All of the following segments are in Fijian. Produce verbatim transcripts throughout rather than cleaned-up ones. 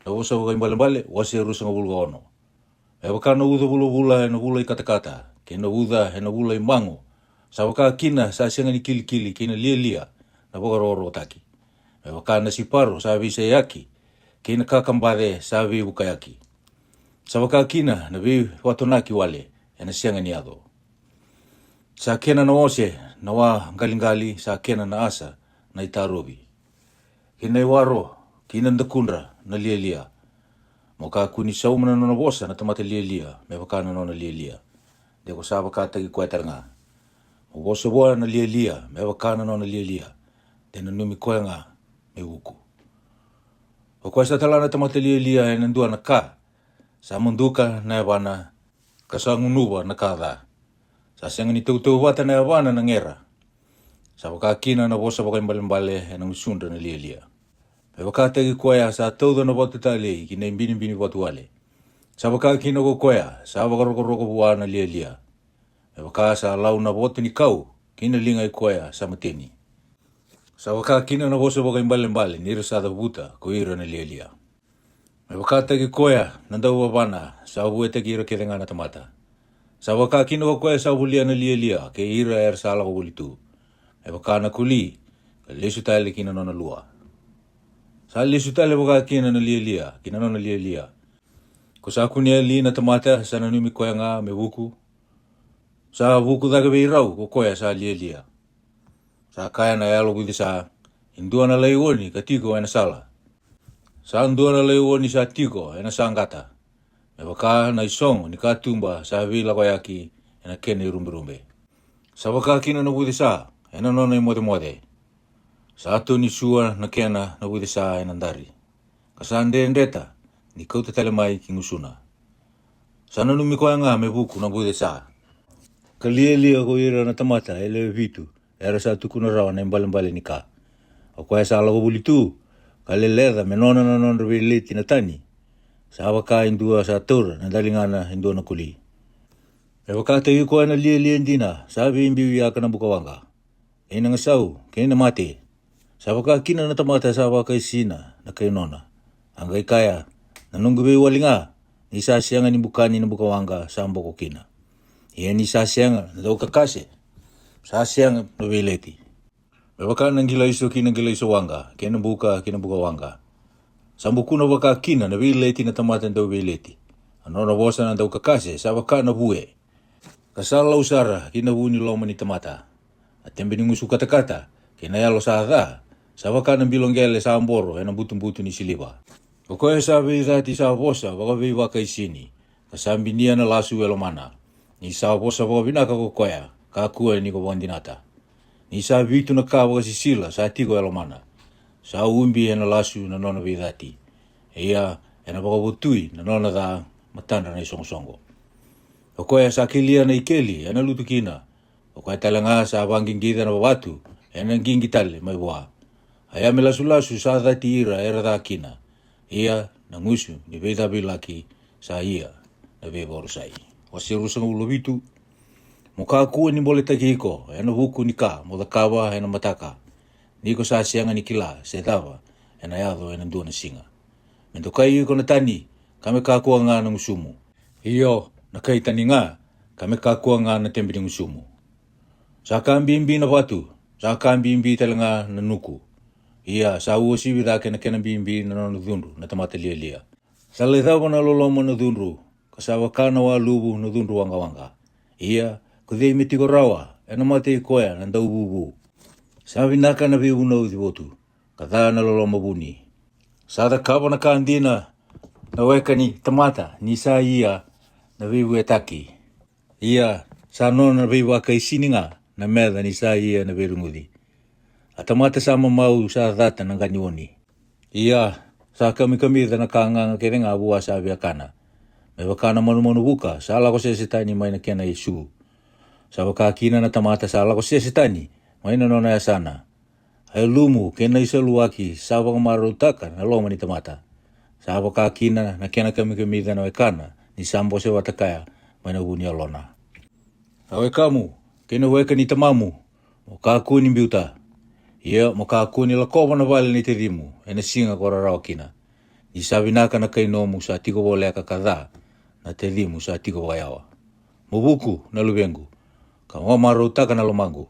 Na vosa vakaibalebale, wase e ruasagavulu ka ono. Me vaka na uca vulavula e na vula i katakata, kei na uca e na vula i mago, sa vaka kina sa sega ni kilikili kei na lialia na vakarokorokotaki. Me vaka na siparo sa veiseyaki, kei na kakabace sa veivukayaki. Sa vaka kina na veivatonaki wale e na sega ni yaco. Sa kena na ose na wa qaliqali, sa kena na asa na i tarovi, kei na i waro, kei na dakudra na lialia. Mo kakua ni sauma na nona vosa na tamata lialia me vaka na nona lialia, de ko sa vakataki koya tale ga. Mo vosa vua na lialia me vaka na nona lialia, de nanumi koya ga me vuku. O koya sa tala na tamata lialia e na dua na ka, sa muduka na yavana, ka sa gunuva na ka ca. Sa sega ni tautauvata na yavana na gera. Sa vaka kina na vosa vakaibalebale e na gusudra na lialia. Me vakataki koya sa tauca na vatu talei ki na i binibini vatu wale. Sa vaka kina ko koya sa vakarokoroko vua na lialia. Me vaka sa lau na voto ni kau ki na liga i koya sa mateni. Sa vaka kina na vosa vakaibalebale ni ra sa cavuta ko ira na lialia. Me vakataki koya na dauvavana sa vuetaki ira kece ga na tamata. Sa vaka kina ko koya sa volia na lialia kei ira era sa lako voli tu. Me vaka na koli, ka lesu tale ki na nona lua. Sa lesu tale vaka kina na lialia ki na nona lialia. Ko sa kunea li na tamata sa nanumi koya ga me vuku. Sa vuku cake vei rau ko koya sa lialia. Sa kaya na yalo vucesa, e dua na laioni ka tiko e na sala. Sa dua na laioni sa tiko e na saqata. Me vaka na i sogo ni katuba sa veilakoyaki e na kena i ruberube. Sa vaka kina na vucesa e na nona i mocemoce. Sa toni sua na kena na vucesa e na dari, ka sa dredreta ni kauta tale mai ki gusuna. Sa nanumi koya ga me vuku na vucesa, ka lialia ko ira na tamata e lewe vitu era sa tukuna rawa na i balebale ni ka. O koya sa lako voli tu, ka leleca me nona na nodra veileti na tani. Sa vaka e dua sa taura na daligana e dua na koli. Me vakataki koya na lialia dina sa veibiuyaka na bukawaqa, e na gasau kei na mate. Sa vaka kina na tamata sa vakaisina na kai nona, a qai kaya, na noqu veiwali ga, ni sa sega ni bukani na bukawaqa sa boko kina. Ia ni sa sega na daukakase, sa sega na veileti. Me vaka na qilaiso ki na qilaiso waqa, kei na buka ki na bukawaqa. Sa bukuna vaka kina na veileti na tamata dauveileti. A nona vosa na daukakase sa vaka na vue, ka sa lau sara ki na vu ni loma ni tamata. A tebe ni gusu katakata kei na yalo sa ca, sa vaka na bilo qele sa boro e na butubutu ni siliva. O koya sa veicati sa vosa vakaveivakaisini, ka sa binia na lasu e lomana. Ni sa vosa vakavinaka ko koya, kakua ni ko vakadinata. Ni sa vitu na ka vakasisila sa tiko e lomana. Sa ubi e na lasu na nona veicati, ia e na vakavotui na nona ca matadra na i soqosoqo. O koya sa kelia na i keli e na lutu kina. O koya tale ga sa vaqiqica na vatu e na qiqi tale mai vua. A ya me lasulasu sa cati ira era ca kina. Ia na gusu ni veicavilaki sa ia na veivakarusai. Wase ruasagavulu vitu. Mo kakua ni boletaki iko e na vuku ni ka mo cakava e na mataka, ni ko sa sega ni kila se cava e na yaco e na dua na siga. Me dokai iko na tani, ka me kakua ga na gusumu. Io, na kai tani ga, ka me kakua ga na tebe ni gusumu. Sa ka bibi na vatu, sa ka bibi tale ga na nuku. Ia sa uasivi cake na kena bibi na nona cudru na tamata lialia. Sa lai cava na loloma na cudru, ka sa vaka na waluvu na cudru waqawaqa. Ia ko cei me tiko rawa e na mata i koya na dauvuvu? Sa vinaka na veivunauci votu, ka ca na loloma vuni. Sa cakava na ka dina na weka ni tamata ni sa ia na veivuetaki. Ia sa nona veivakaisini ga na meca ni sa ia na veireguci. A tamata sa mamau sa cata na qa ni oni. Ia sa kamikamica na ka gaga kece ga vua sa viakana. Me vaka na manumanu vuka sa lako sese tani mai na kena isu. Sa vaka kina na tamata sa lako sese tani mai na nona yasana. A yalumu kei na isaluwaki sa vakamarautaka na loma ni tamata. Sa vaka kina na kena kamikamica na wekana ni sa bose vata kaya mai na vu ni yalona. A wekamu kei na weka ni tamamu mo kakua ni biuta. Ia mo kakua ni lakova na vale ni tacimu e na siga ko rarawa kina. Ni sa vinaka na kai nomu sa tiko voleka ka ca na tacimu sa tiko vakayawa. Mo vuku na luvequ, ka vakamarautaka na lomaqu.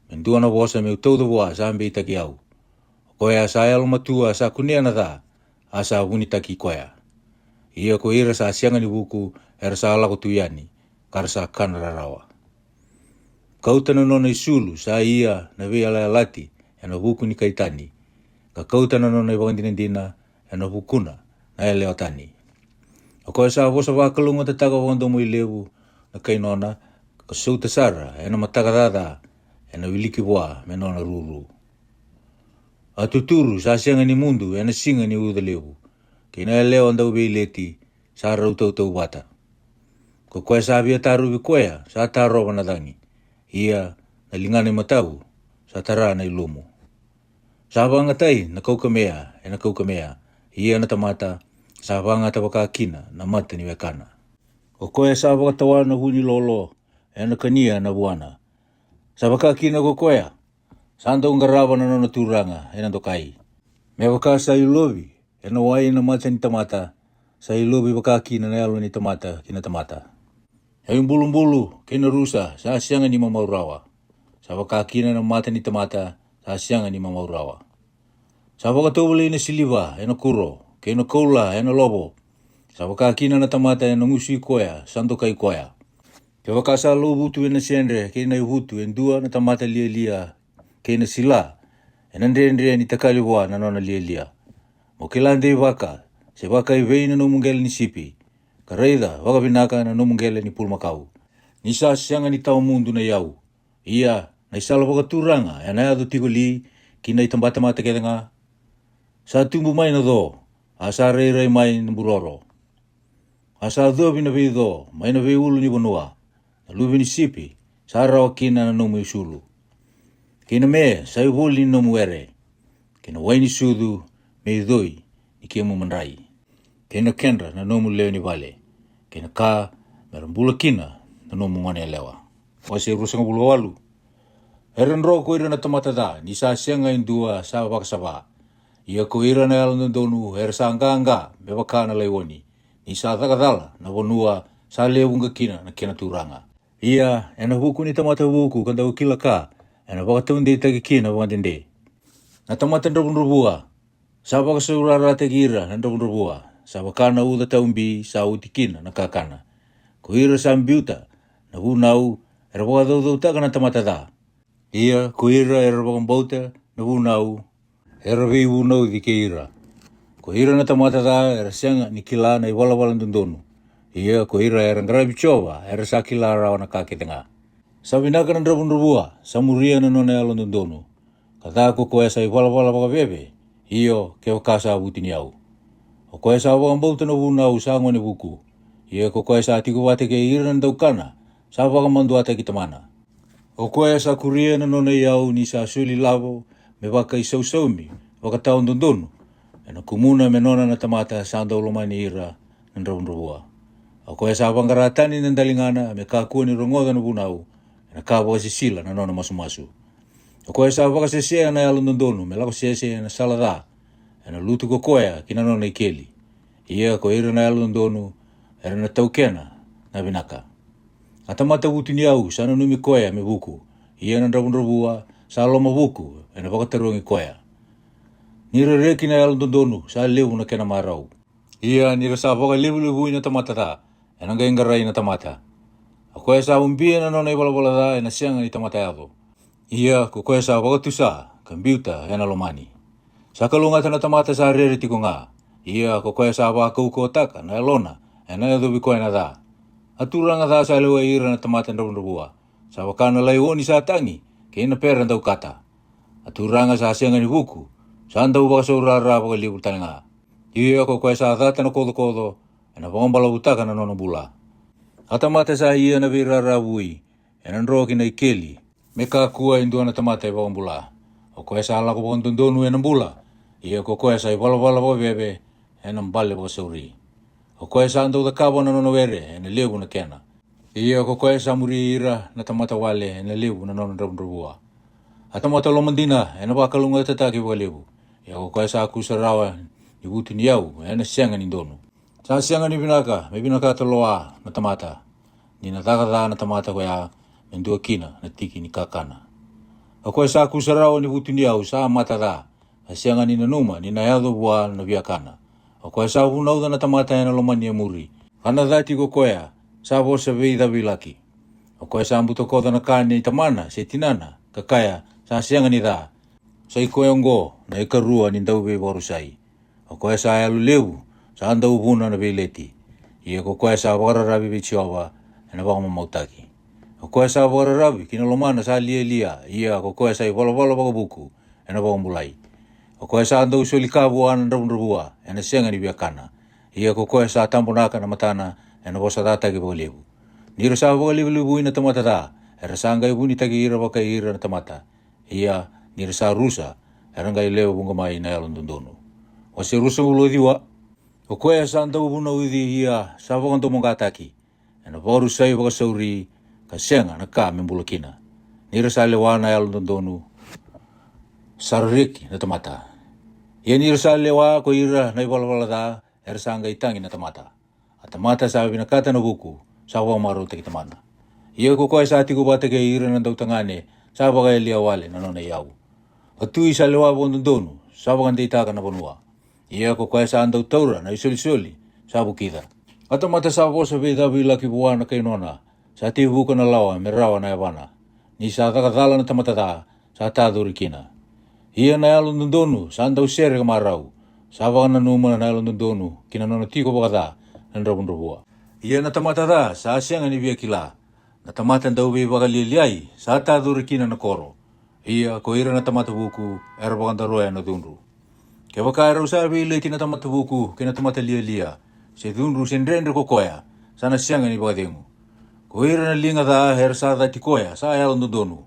Me dua na vosa meu tauca vua sa beitaki au. O koya sa yalomatua sa kunea na ca, a sa vunitaki koya. Ia ko ira sa sega ni vuku era sa lako tu yani, ka ra sa kana rarawa. Kauta na nona isulu sa ia na veiyalayalati ena vuku ni kai tani, ka kauta na nona ivakadinadina ena vukuna na yalewa tani. O koya sa vosa vakalougatataka vakadomoilevu na kai nona, ka sauta sara ena mataka caca ena wiliki vua me nona ruru. A tuturu sa sega ni mudu ena siga ni uca levu, kei na yalewa dauveileti sa rau tautauvata. Ko koya sa via tarovi koya sa tarova na cagi, ia na ligana imatau sa tara na ilumu. Sa vagatai na kaukamea ena kaukamea, ia na tamata sa vagata vaka kina na mata ni wekana. O koya sa vakatawa na vu ni lolo ena kania na vuana. Sa vaka kina ko koya sa dau qarava na nona turaga ena dokai. Me vaka sa ilovi ena wai na mata ni tamata, sa ilovi vaka kina na yalo ni tamata ki na tamata. Na ibulubulu kei na rusa sa sega ni mamau rawa, sa vaka kina na mata ni tamata sa sega ni mamau rawa. Sa vakatovolei na siliva ena kuro, kei na koula ena lovo, sa vaka kina na tamata ena gusui koya sa dokai koya. Kevaka sa lauvutu ena sedre kei na ivutu e dua na tamata lialia, kei na sila ena dredre ni takali vua na nona lialia. Mo kila deivaka se vakaivei na nomu qele ni sipi, ka raica vakavinaka na nomu qele ni pulumakau. Ni sa sega ni tawa mudu na iyau, ia na isala vakaturaga ena yaco tiko li ki na itabatamata kece ga? Sa tubu mai na co, a sa rairai mai na buroro, a sa covi na veico mai na veiulu ni vanua. Na luve ni sipi sa rawa kina na nomu isulu, kei na me sa ivoli ni nomu were, kei na wai ni sucu me icoi ni kemu madrai, kei na kedra na nomu lewe ni vale, kei na ka me ra bula kina na nomu gone yalewa. Wase ruasagavulu ka walu. Era dro ko ira na tamata ca ni sa sega e dua sa vakasava. Ia ko ira na yalododonu era sa qaqa me vaka na laioni, ni sa caka cala na vanua sa lewe vuqa kina na kena turaga. Ia ena vuku ni tamata vuku ka dau kila ka, ena vakataudeitaki kina vakadede. Na tamata dravudravua, sa vakasaurarataki ira na dravudravua, sa vaka na uca taubi sa oti kina na kakana. Ko ira sa biuta na vunau era vakacaucautaka na tamata ca. Ia ko ira era vakabauta na vunau era veivunauci kei ira. Ko ira na tamata ca era sega ni kila na ivalavala dodonu. Ia ko ira era qaravi Jiova era sa kila rawa na ka kece ga. Sa vinaka na dravudravua sa muria na nona yalododonu, ka ca ko koya sa ivalavala vakaveve, io, kevaka sa vutuniyau. O koya sa vakabauta na vunau sa gone vuku, ia ko koya sa tiko vata kei ira na daukana sa vakamaduataki tamana. O koya sa kuria na nona iyau ni sa soli lavo me vakaisausaumi vakatawadodonu, ena kumuna me nona na tamata sa dau lomani ira na dravudravua. O koya sa vaqara tani na daligana me kakua ni rogoca na vunau, ena ka vakasisila na nona masumasu. O koya sa vakasesea na yalododonu me lako sese ena sala ca, ena lutu ko koya ki na nona ikeli. Ia ko ira na yalododonu era na taukena na vinaka. A tamata vutuniyau sa nanumi koya me vuku, ia na dravudravua sa lomavuku ena vakatarogi koya. Ni ra reki na yalododonu sa levu na kena marau. Ia ni ra sa vakalevulevui na tamata ca, ena qai qarai na tamata. O koya sa ubia na nona ivalavala ca ena sega ni tamata yaco. Ia ko koya sa vakatusa ka biuta ena lomani. Sa kalougata na tamata sa rere tiko ga. Ia ko koya sa vakaukauwataka na yalona ena yacovi koya na ca. A turaga ca sa lewai ira na tamata dravudravua, sa vaka na laioni sa tagi kei na pera daukata. A turaga sa sega ni vuku sa dau vakasaurara vakalevu tale ga. Ia ko koya sa cata na kocokoco ena vakabalavutaka na nona bula. A tamata sa ia na veiraravui ena dro ki na ikeli, me kakua e dua na tamata e vakabula. O koya sa lako vakadodonu ena bula, ia ko koya sa ivalavala vakaveve ena bale vakasauri. O koya sa dau cakava na nona were ena levu na kena. Ia ko koya sa muri ira na tamata wale ena levu na nona dravudravua. A tamata lomadina ena vakalougatataki vakalevu. Ia ko koya sa kusa rawa ni vutuniyau ena sega ni donu. Sa sega ni vinaka me vinakata loa na tamata, ni na caka ca na tamata koya me dua kina na tiki ni kakana. O koya sa kusarawa ni vutuniyau sa mata ca, ka sega ni nanuma ni na yaco vua na viakana. O koya sa vunauca na tamata ena lomani e muri, ka na cati ko koya sa vosa veicavilaki. O koya sa butakoca na ka nei tamana se tinana, ka kaya, sa sega ni ca. Sa i koya oqo na ikarua ni dauveivakarusai. O koya sa yalo levu, sa dauvuna na veileti. Ia ko koya sa vakararavi vei Jiova, ena vakamamautaki. O koya sa vakararavi ki na lomana sa lialia, ia ko koya sa ivalavala vakavuku, ena vakabulai. O koya sa dau soli ka vua na dravudravua, ena sega ni viakana. Ia ko koya sa tabonaka na matana, ena vosacataki vakalevu. Ni ra sa vakalevulevui na tamata ca, era sa qai vunitaki ira vakai ira na tamata. Ia ni ra sa rusa, era qai lewe vuqa mai na yalododonu. Wase ruasagavulu ka ciwa. O koya sa dau vunauci, ia sa vakadomoqataki, ena vakarusai vakasauri, ka sega na ka me bula kina. Ni ra sa lewa na yalododonu, sa reki na tamata. Ia ni ra sa lewa ko ira na ivalavala ca, era sa qai tagi na tamata. A tamata sa vinakata na vuku, sa vakamarautaki tamana. Ia ko koya sa tiko vata kei ira na dautagane, sa vakayalia wale na nona iyau. A tui sa lewa vakadodonu, sa vakadeitaka na vanua. Ia ko koya sa dau taura na isolisoli, sa vukica. A tamata sa vosa veicavilaki vua na kai nona, sa teivuka na lawa me rawa na yavana. Ni sa caka cala na tamata ca, sa tacori kina. Ia na yalododonu sa dau sere ka marau, sa vakananuma na yalododonu ki na nona tiko vakaca na dravudravua. Ia na tamata ca sa sega ni via kila. Na tamata dau veivakalialiai sa tacori kina na koro. Ia ko ira na tamata vuku, era vakadaroya na cudru. Kevaka erau sa veileti na tamata vuku kei na tamata lialia, se cudru se dredre ko koya, sa na sega ni vakacegu. Ko ira na liga ca era sa cati koya sa yalododonu.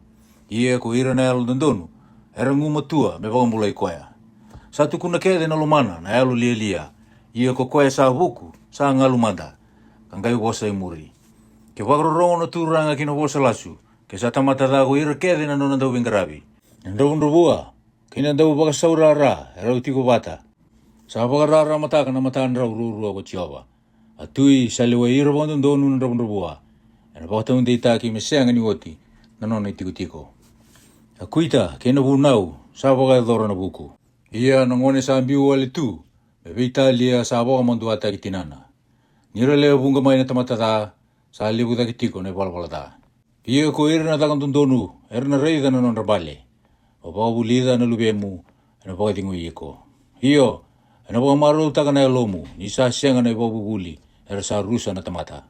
Ia ko ira na yalododonu, era gumatua me vakabulai koya. Sa tukuna kece na lomana na yalo lialia. Ia ko koya sa vuku, sa galu mada, ka qai vosa e muri. Ke vakarorogo na turaga ki na vosa lasu, ke sa tamata ca ko ira kece na nona dauveiqaravi. Na dravudravua kei na dauvakasaurara erau tiko vata, sa vakararamataka na matadrau ruarua ko Jiova. A tui sa lewai ira vakadodonu na dravudravua, ena vakataudeitaki me sega ni oti na nona itikotiko. A kuita kei na vunau sa vakayacora na vuku. Ia na gone sa biu wale tu me veitalia sa vakamaduataki tinana. Ni ra lewe vuqa mai na tamata ca, sa levu cake tiko na ivalavala ca. Ia ko ira na caka dodonu, era na raica na nodra bale. O vakavulica na luvemu, ena vakacegui iko. Io, ena vakamarautaka na yalomu, ni sa sega na ivakavuvuli, era sa rusa na tamata.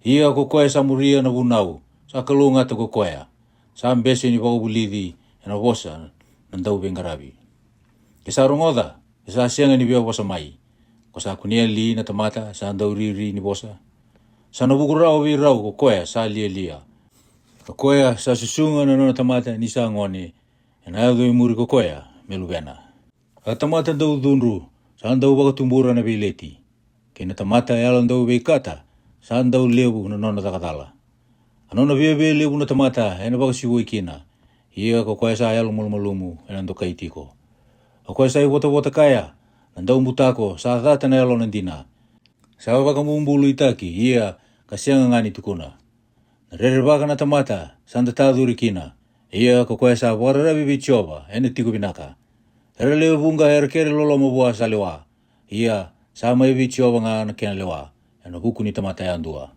Ia ko koya sa muria na vunau, sa kalougata ko koya. Sa bese ni vakavulici, ena vosa na dauveiqaravi. Ke sa rogoca, e sa sega ni via vosa mai. Ko sa kunea li na tamata sa dau riri ni vosa. Sa na vuku rawa vei rau ko koya sa lialia. Ko koya sa susuga na nona tamata ni sa gone, ena yaco e muri ko koya me luvena. A tamata dau cudru, sa dau vakatubura na veileti. Kei na tamata yalo dau veikata, sa dau levu na nona cakacala. A nona viavialevu na tamata ena vakasivoi kina. Ia ko koya sa yalo malumalumu ena dokai tiko. O koya sa ivotavota kaya, na daubutako sa cata na yalona dina. Sa vakabubuluitaki, ia ka sega ga ni tukuna. Na rerevaka na tamata sa da tacuri kina. Ia ko koya sa vakararavi vei Jiova ena tiko vinaka. Era lewe vuqa era kere loloma vua sa lewa. Ia sa mai vei Jiova ga na kena lewa, ena vuku ni tamata yadua.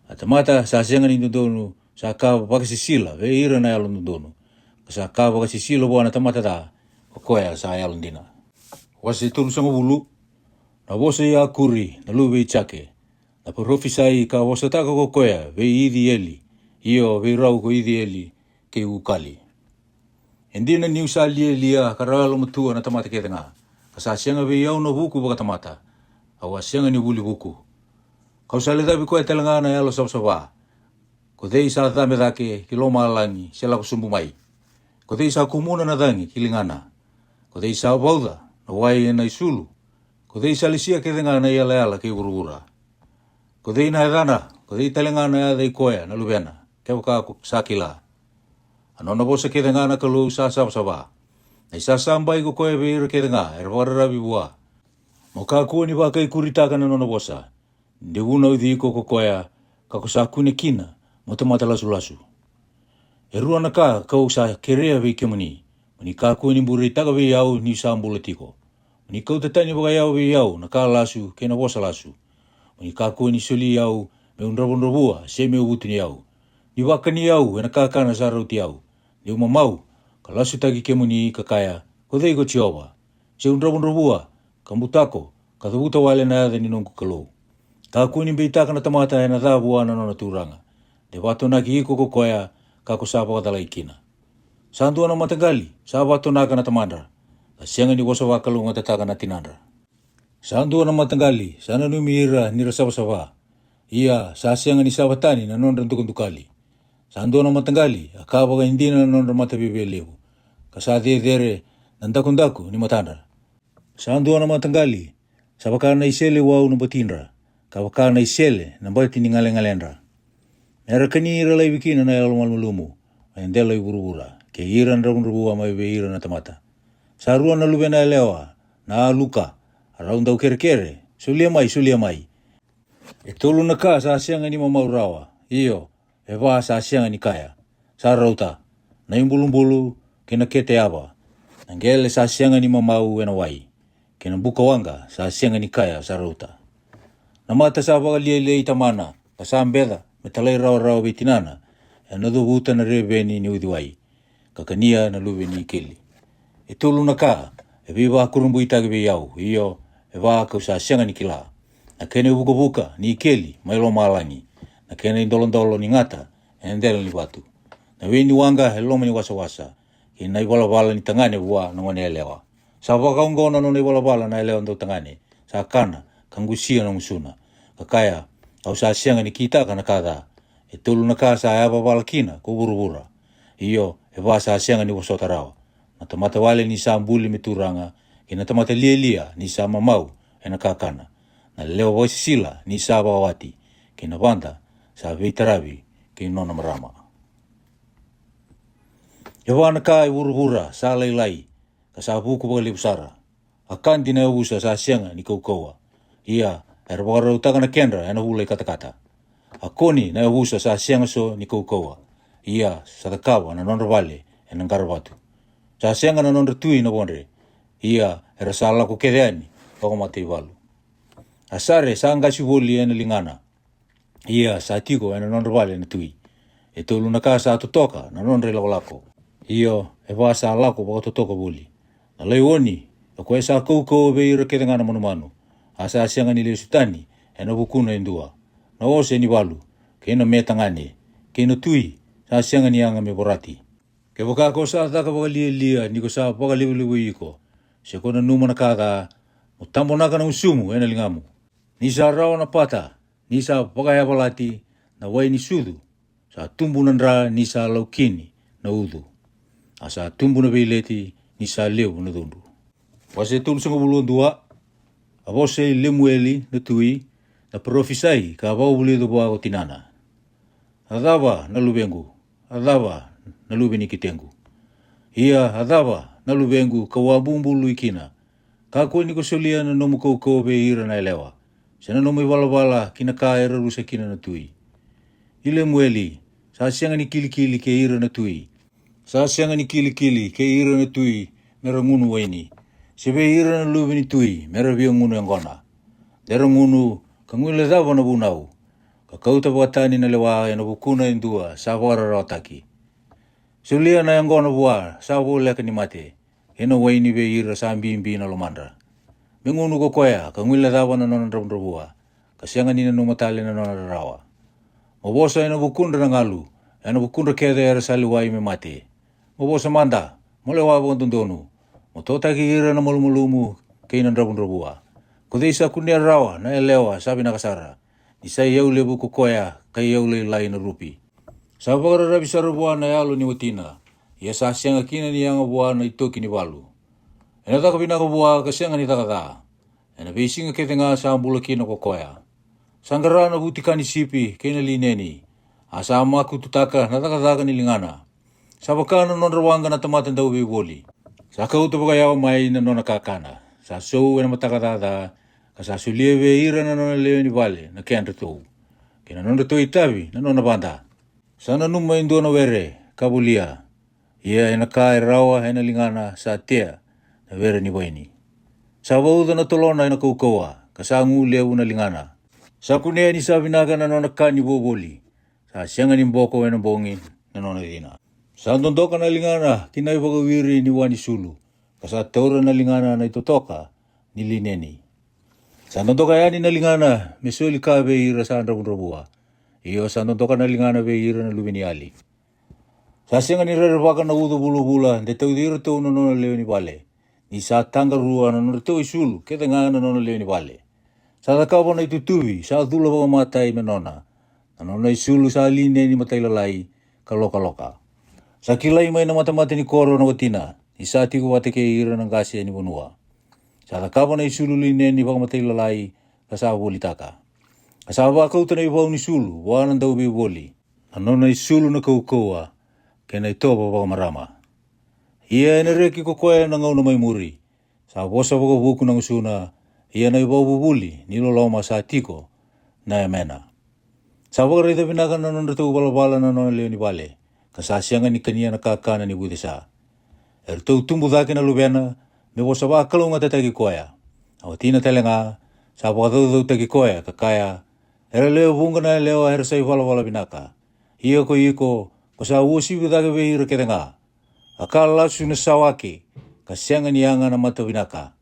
A tamata sa sega ni dodonu, sa ka vakasisila vei ira na yalododonu. Ka sa ka vakasisila vua na tamata ca, ko koya sa yalodina. Wase tolusagavulu. Na vosa i Akuri na luve i Jake, na parofisai ka vosataka ko koya vei Icieli, io, vei rau ko Icieli kei Ukali. E dina niu sa lialia ka rawa yalomatua na tamata kece ga, ka sa sega vei au na vuku vakatamata, au a sega ni vuli vuku. Kau sa lecavi koya tale ga na yalo savasava. Ko cei sa cabe cake ki lomalagi se lako sobu mai? Ko cei sa kumuna na cagi ki ligana? Ko cei sa vauca na wai ena isulu? Ko cei sa lesia kece ga na iyalayala kei vuravura? Ko cei na yacana? Ko cei tale ga na yaca i koya na luvena, kevaka ko sa kila? A nona vosa kece ga na Kalou sa savasava. Na isasabai ko koya vei ira kece ga era vakararavi vua. Mo kakua ni vakaikuritaka na nona vosa, de vunauci iko ko koya, ka ko sa kune kina mo tamata lasulasu. E rua na ka kau sa kerea vei kemuni, mo ni kakua ni bureitaka vei au ni'u sa bula tiko. Mo ni kauta tani vakayau vei au na ka lasu kei na vosa lasu. Mo ni kakua ni soli au me'u dravudravua se me'u vutuniyau. Ni vakani au e na kakana sa rauti au, de'u mamau, ka lasutaki kemuni ka kaya, ko cei ko Jiova? Se'u dravudravua, ka butako, ka cavuta wale na yaca ni noqu Kalou. Kakua ni beitaka na tamata e na ca vua na nona turaga, de vakatonaki iko ko koya, ka ko sa vakacalai kina. Sa dua na mataqali sa vakatonaka na tamadra, ka sega ni vosa vakalougatataka na tinadra. Sa dua na mataqali sa nanumi ira ni ra savasava, ia sa sega ni sava tani na nodra dukadukali. Sa dua na mataqali a ka vakaidina na nodra mataveivei levu, ka sa cecere na dakudaku ni matadra. Sa dua na mataqali sa vaka na iseleiwau na batidra, ka vaka na isele na bati ni galegaledra. Me ra kani ira laivi kina na yalomalumalumu, mai dela i vuravura, kei ira na dravudravua mai vei ira na tamata. Sa rua na luvena yalewa na aluka, a rau dau kerekere, solia mai, solia mai. E tolu na ka sa sega ni mamau rawa, io, e va sa sega ni kaya, sa rauta: na ibulubulu kei na kete yava. Na qele sa sega ni mamau e na wai, kei na buka waqa sa sega ni kaya, sa rauta. Na mata sa vakalialiai tamana, ka sa beca me talairawarawa vei tinana, e na covuta na reveni ni uciwai, ka kania na luve ni ikeli. E tolu na ka e veivakurabuitaki vei au, io, e va ka'u sa sega ni kila: na kena ivukavuka ni ikeli mai lomalagi, na kena idolodolo ni gata e na dela ni vatu, na wei ni waqa e loma ni wasawasa, kei na ivalavala ni tagane vua na gone yalewa. Sa vakaoqo na nona ivalavala na yalewa dautagane, sa kana, ka qusia na gusuna, ka kaya, au sa sega ni kitaka na ka ca. E tolu na ka sa yavavala kina ko vuravura, io, e va sa sega ni vosota rawa: na tamata wale ni sa buli me turaga, kei na tamata lialia ni sa mamau e na kakana, na lewa vakasisila ni sa vakawati, kei na vada sa veitaravi kei nona marama. E va na ka e vuravura sa lailai, ka sa vuku vakalevu sara. A kadi na yavusa sa sega ni kaukauwa, ia era vakarautaka na kedra e na vula i katakata. A koni na yavusa sa sega so ni kaukauwa, ia sa cakava na nodra vale e na qaravatu. Sa sega na nodra tui na vodre, ia era sa lako kece yani vakamataivalu. A sare sa qasi voli e na ligana, ia sa tiko e na nodra vale na tui. E tolu na ka sa totoka na nodra ilakolako, io, e va sa lako vakatotoka voli: na laioni, o koya sa kaukauwa vei ira kece ga na manumanu, a sa sega ni lesu tani e na vukuna e dua; na ose ni valu, kei na me tagane, kei na tui, sa sega ni yaga me vorati. Kevaka ko sa caka vakalialia ni ko sa vakalevulevui iko, se ko nanuma na ka ca, mo tabonaka na gusumu e na ligamu. Ni sa rawa na pata, ni sa vakayavalati na wai ni sucu, sa tubu na dra ni sa laukini na ucu, a sa tubu na veileti ni sa levu na cudru. Wase tolusagavulu ka dua. A vosa i Lemueli na tui, na parofisai ka vakavulica vua ko tinana. A cava, na luvequ? A cava, na luve ni ketequ? Ia a cava, na luvequ, ka'u a bubului kina? Kakua ni ko solia na nomu kaukauwa vei ira na yalewa, se na nomu ivalavala ki na ka era rusa kina na tui. I Lemueli, sa sega ni kilikili kei ira na tui, sa sega ni kilikili kei ira na tui me ra gunu waini, se vei ira na luve ni tui me ra via gunu yaqona. De ra gunu ka guilecava na vunau, ka kauta vakatani na lewa e na vukuna e dua sa vakararawataki. Solia na yaqona vua sa voleka ni mate, kei na waini vei ira sa bibi na lomadra. Me gunu ko koya ka guilecava na nona dravudravua, ka sega ni nanuma tale na nona rarawa. Mo vosa e na vukudra na galu, e na vukudra kece era sa lewai me mate. Mo vosa mada, mo lewa vakadodonu, mo totaki ira na malumalumu kei na dravudravua. Ko cei sa kunea rawa na yalewa sa vinaka sara, ni sa iyau levu ko koya ka iyau lailai na rupi? Sa vakararavi sara vua na yalo ni watina, ia sa sega kina ni yaga vua na itoki ni valu. E na caka vinaka vua ka sega ni caka ca, e na veisiga kece ga sa bula kina ko koya. Sa qara na vutika ni sipi kei na lineni, a sa makututaka na cakacaka ni ligana. Sa vaka na nodra waqa na tamata dauveivoli, sa kauta vakayawa mai na nona kakana. Sa sou e na mataka caca, ka sa solia vei ira na nona lewe ni vale na kedratou, kei na nodratou itavi na nona vada. Sa nanuma e dua na were ka volia, ia ena ka e rawa ena ligana sa tea na were ni vaini. Sa vauca na tolona ena kaukauwa, ka sa gu levu na ligana. Sa kunea ni sa vinaka na nona ka ni vovoli, sa sega ni boko ena bogi na nona cina. Sa dodoka na ligana ki na ivakawiri ni wa ni sulu, ka sa taura na ligana na itotoka ni lineni. Sa dodoka yani na ligana me soli ka vei ira sa dravudravua, io sa dodoka na ligana vei ira na luveniyali. Sa sega ni rerevaka na uca vulavula de tauci iratou na nona lewe ni vale, ni sa taqarua na nodratou isulu kece ga na nona lewe ni vale. Sa cakava na itutuvi sa cula vakamatai me nona, na nona isulu sa lineni matailalai ka lokaloka. Sa kilai mai na matamata ni koro na watina, ni sa tiko vata kei ira na qase ni vanua. Sa cakava na isulu lineni vakamatailalai ka sa volitaka, ka sa vakauta na ivau ni sulu vua na dauveivoli, na nona isulu na kaukauwa kei na itovo vakamarama. Ia ena reki ko koya na gauna mai muri. Sa vosa vakavuku na gusuna, ia na ivakavuvuli ni loloma sa tiko na yamena. Sa vakaraica vinaka na nodratou valavala na nona lewe ni vale, ka sa sega ni kania na kakana ni vucesa. Eratou tubu cake na luvena me vosa vakalougatataki koya. A watina tale ga sa vakacaucautaki koya ka kaya, era lewe vuqa na yalewa era sa ivalavala vinaka. Ia ko iko, ko sa uasivi cake vei ira kece ga. A ka lasu na sawake, ka sega ni yaga na mata vinaka.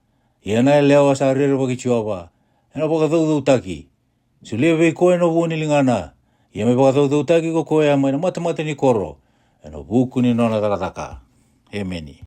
Ia na yalewa sa rerevaki Jiova, ena vakacaucautaki. Solia vei koya na vua ni ligana, ia me vakacaucautaki ko koya mai na matamata ni koro, ena vuku ni nona cakacaka. Emeni.